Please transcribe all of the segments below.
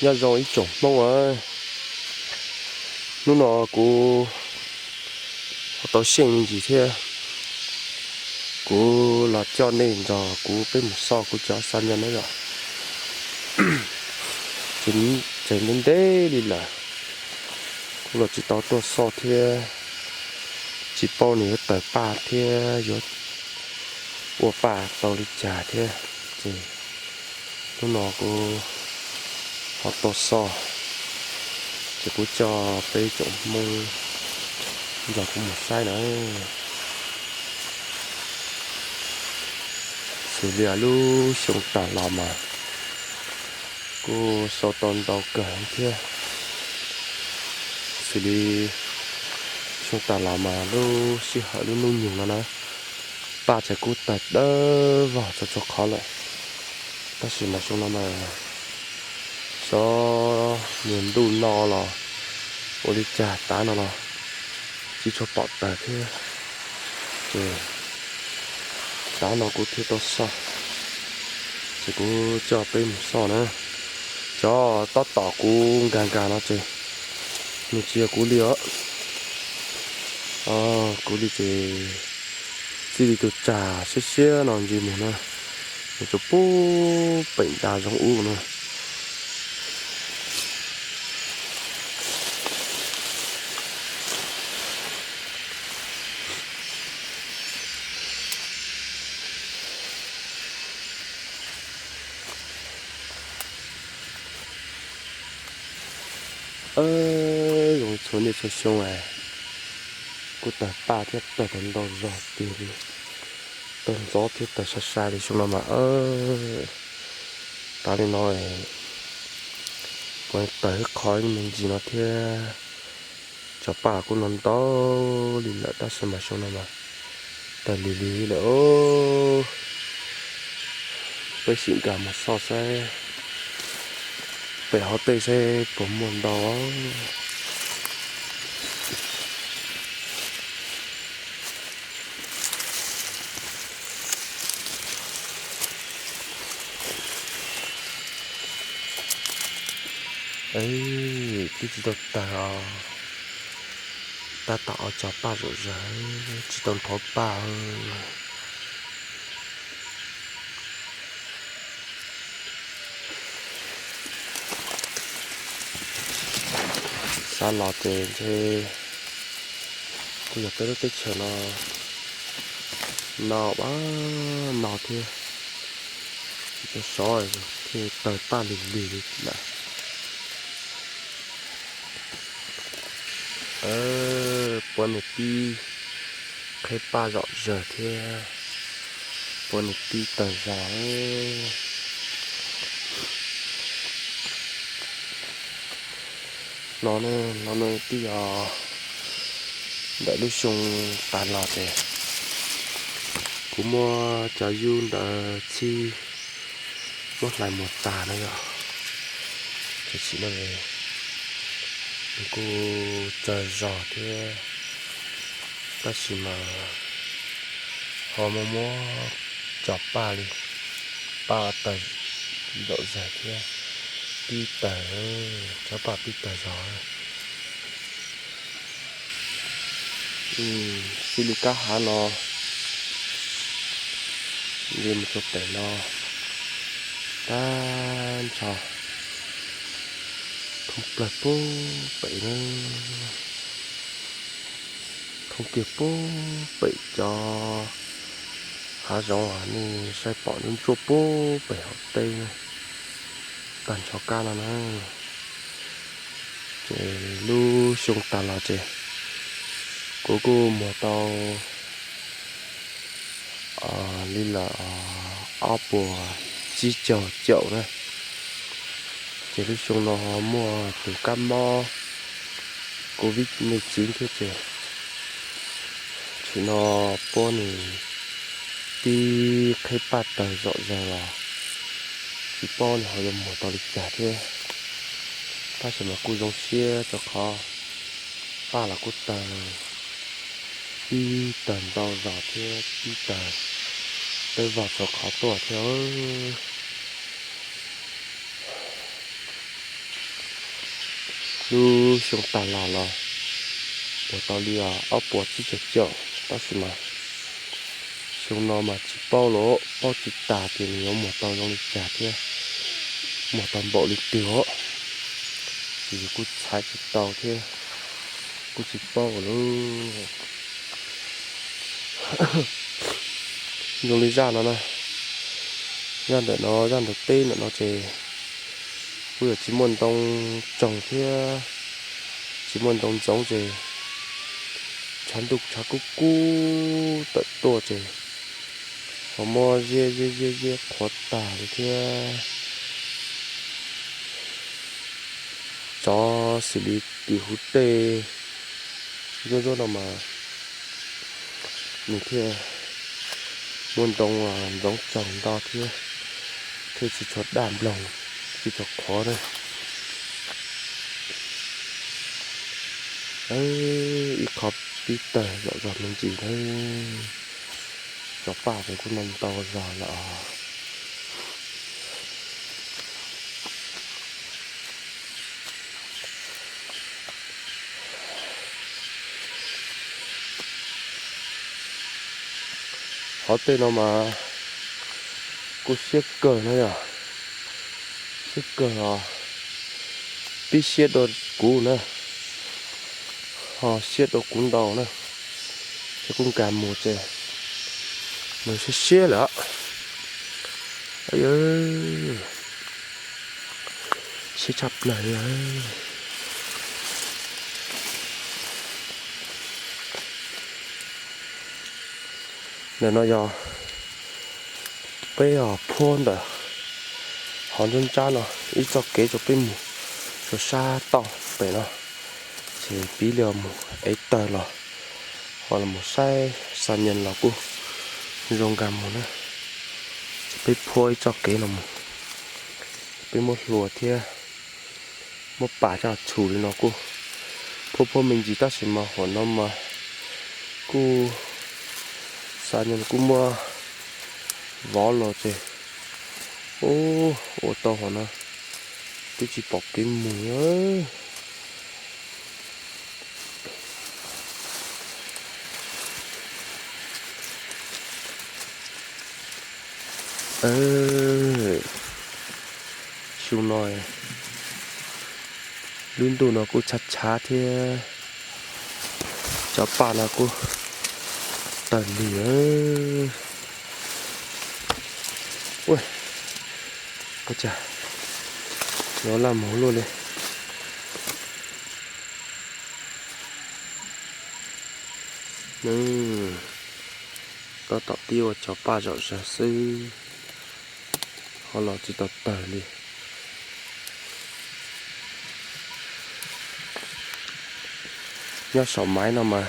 Nyob zoo ib tsoom Hmoob a, hnub no kuv ho tau xyeej me ntsis thiab, kuv los coj nej nrog kuv peb mus xauj kuv cov xa nyas na yom. Ces ntev ntev li lawm, kuv los tsis tau tuaj xauj thiab, tsis paub nws yuav tawg paj thiab yuav ua paj tau li cas thiab. Ces hnub no kuv ho tuaj xauj, ces kuv coj peb tsoom Hmoob nrog kuv mus saib na. Xws li lub xyoo tag los mas kuj sau tau ntau kawg thiab. Xws li xyoo tag los mas lub sij hawm lub hnub nyoog no na, paj tseem kuj tawg dawb vog txhua txhua qhov lawm. Tab sis mas xyoo no mas xyov niag ntuj no los ua li cas tav no los tsis tshua pom tawg thiab. Ces tav no kuv thiaj tau xauj, ces kuv coj peb mus xauj na. Cov tab tom kuv nkag nkag no ces nws tsis yog kuv li os. Kuv li ces txij li tus tsag siab siab no ntsis mus na, nws tsuas pub pem nta zoov ub no. Zoo txhua niaj txhua xyoo es kuj tawg paj thiab tawg tau ntau zog tiag li, tawg ntxov thiab tawg sai sai li xyoo no mas. Tav li no puav leej tawg ib qho ib me ntsis no thiab. Cov paj kuj no ntau li lawm tab sis mas xyoo no mas tawg lig lig lawm os. Peb sim nkag mus xauj saib pem hauv tej saib puas muaj ntau. Twb tsis tau tawg os, tab tom ua cov paj zom zaws, tsis tau nthov paj. Xav los ces ntshe kuj yog peb lub teb chaws no no pab no thiab, tsis tau sov thiaj tawg paj lig lig li lawm. Puav nws pib qheb paj zom zaws thiab, puav nws pib tawg zog. No, no twb yog ntawm lub xyoo tas los ces kuv muab cov yub ntawd txhib muab hlais mus tag na yom. Tam sim no nws kuj tsaws zog thiab, tab sis mas ho muaj muab cov paj li, paj tawg zaum zag thiab, pib tawg, cov paj pib tawg zog. Xws li kab hav no, li mus rau pem no, tag nrho thoob plawg puag pem na, thoob kiag puag pem cov hav zoov nej saib pom ntsuab ntsuab puag pem hauv teb na, tag nrho kab no na. Ces lub xyoo tas los ces kuv kuj muag tau li lawm ob puas tsib caug caum na. Ces lub xyoo no ho muaj tus kab mob covid nej tsiv thiab ces, tam sim no puab nws pib qheb paj tawg zom zaws los tsis paub nws ho yuav muag tau li cas thiab. Tab sis mas kuj zoo siab rau qhov paj los kuj tawg, pib tawg ntau zog thiab pib tawg dawb vog txhua qhov tuaj thiab. Lub xyoo tas los los muag tau li ob puas tsib caug caum, tab sis mas xyoo no mas tsis paub los paub tsis tas tias nws yuav muag tau zoo li cas thiab muag tau npaum li twg os. Ces yus kuj txhais tsis tau thiab kuj tsis paub lawm. Zoo li zaj no na, zaj ntawm no, zaj ntawm teb ntawm no ces kuj yog tsis muaj ntoo tsoog thiab tsis muaj ntoo ntxoov ces tshav ntuj tshav kub kub tawm tuaj ces ho muab ziab ziab ziab ziab qhuav tag li thiab. Tsov xws li tim huv tej zuab zuab no mas nws thiaj muaj ntoo ntxoov tsaug nto thiab, thiaj tsis tshua daj nploog, tsis tshua qhuav na. Ib qho pib tawg zom zaws me ntsis na. Cov paj ces kuj no ntau zog lawm os. Qhov tej no mas kuj siab kawg na yom, siab kawg os. Pib siab dua kuv na, ho siab dua kuv ntau na, ces kuv nkag mus ces nws siab siab lawm. Siab tshaj plaws li. Ntawm no yog peb os phuab ntawm hov ntsab ntsab no ib txoj kev rau peb mus rau sab toj pem no, ces pib li mus ev tawg los ho los mus saib xa nyees los kuj zoo nkag mus na. Ces peb phuab ib txoj kev no mus, peb muab hlua thiab muab pas coj tshum li no kuj phuab phuab me ntsis tab sis mas hom no mas kuj xa nyees kuj muab vov los ces ua tau hom no twb tsis pom kev mus. Xyoo no lub ntuj no kuj tshav tshav thiab, cov paj no kuj tawg lig. Ua cas yuav laj mus luaj li. Tab tom pib ua cov paj zom zaws xwb, ho los tsis tau tawg li. Nyob saum maiv no mas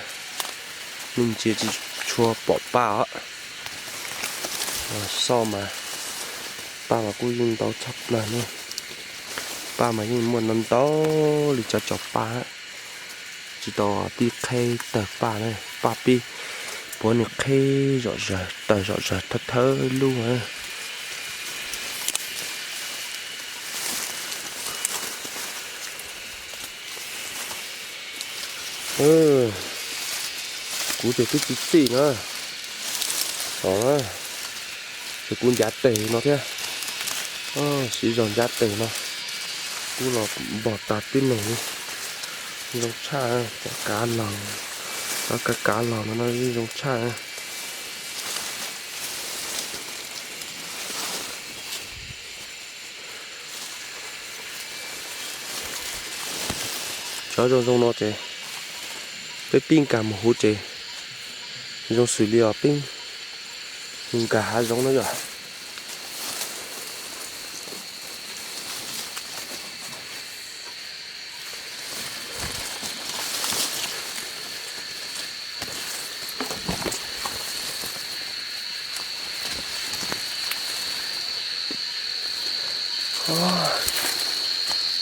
me ntsis tsis tshua pom paj os. Xauj mas paj mas kuj yeej ntau tshaj plaws ne. Paj mas yeej muaj ntau ntau li cov cov paj, tsis tau pib qheb tawg paj na, paj pib puav nws qheb zom zaws tawg zom zaws thawj thawj lub. Kuv ces twb tsis txij na, os, ces kuv ncav tes no thiab, siv zog ncav tes no, kuj los npog tag tib neeg li. Zoo tshaj, cov kav los, cov kav kav los no no zoo tshaj. Cov zoo zoo no ces peb pib nkag mus huv ces zoo xws li os peb mus nkag hav zoov no yom.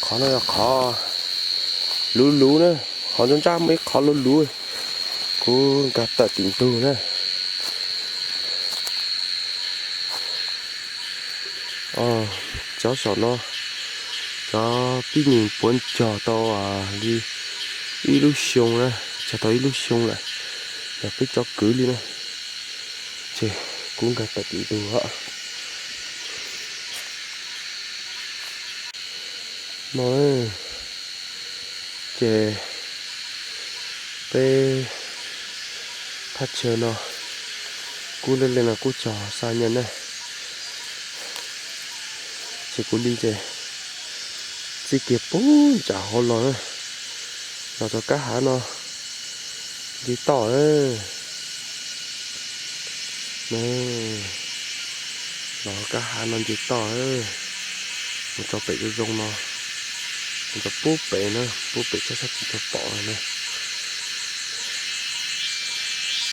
Qhov no yog qhov luv luv na, qhov ntsab ntsab muaj ib qhov luv luv, kuv nkag tawm tim ntug na. Cov saum no Cov pib nyim puav cog tau li ib lub xyoo na, cog tau ib lub xyoo lawm, yog peb cov kwv li na. Ces kuv nkag tawm tim ntug no, ces peb thaj chaw no kuj lej leeg no kuj cog xa nyiaj na. Ces kuv li ces txij kiag puag nram hauv los na, los rau kab hav no nce toj. Los kab hav no nce toj mus rau pem zoo zoo no, mus rau pub pem na, pub pem tsob sab tid tau pom na.